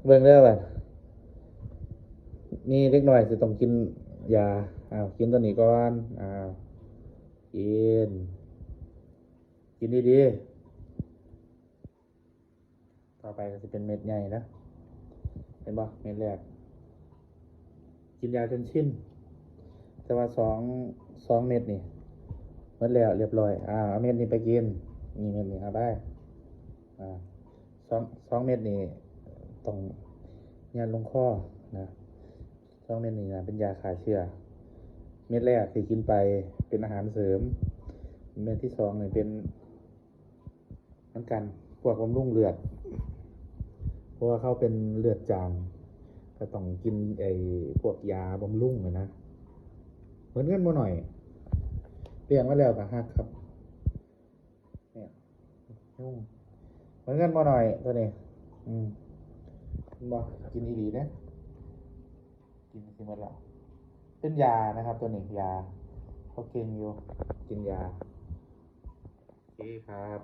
ເບິ່ງເດີບັດ ມີເດັກນ້ອຍຊິຕ້ອງກິນຢາ. ອ້າວ ກິນຕົວນີ້ກ່ອນ. ອ້າວ ກິນ ກິນດີໆ. ຕໍ່ໄປກໍຊິເປັນເມັດໃຫຍ່ນະ ເຫັນບໍ່? ເມັດແລກ ກິນຢາຈົນຊິນ ແຕ່ວ່າສອງ ສອງເມັດນີ້ໝົດແລ້ວ ລຽບຮ້ອຍ. ອາ ເອົາເມັດນີ້ໄປກິນ. ນີ້ເມັດນີ້ ເອົາໄປ. ອາ ສອງ ສອງເມັດນີ້ຕ້ອງຍັດລົງຄໍນະ. ສອງເມັດນີ້ນະ ເປັນຢາຂ້າເຊື້ອ. ເມັດແລກທີ່ກິນໄປເປັນອາຫານເສີມ. ເມັດທີສອງນີ້ເປັນ ເໝືອນກັນ ພວກບຳລຸງເລືອດ ເພາະວ່າເຂົາເປັນເລືອດຈາງ ກໍຕ້ອງກິນໄອ້ພວກຢາບຳລຸງຫັ້ນນະ. ເໝືອນເງິນບໍ່ໜ້ອຍ ລ້ຽງມາແລ້ວກໍຮັກຄັບ. ນີ້ ຫືມ ເໝືອນເງິນບໍ່ໜ້ອຍຕົວນີ້. ອືມ ເຫັນບໍ່? ກິນອີ່ຫຼີເດ້ ກິນຊິໝົດແລ້ວ. ເປັນຢານະຄັບ ຕົວນີ້ຢາ ເຂົາເກັ່ງຢູ່ ກິນຢາ. ໂອເຄຄັບ.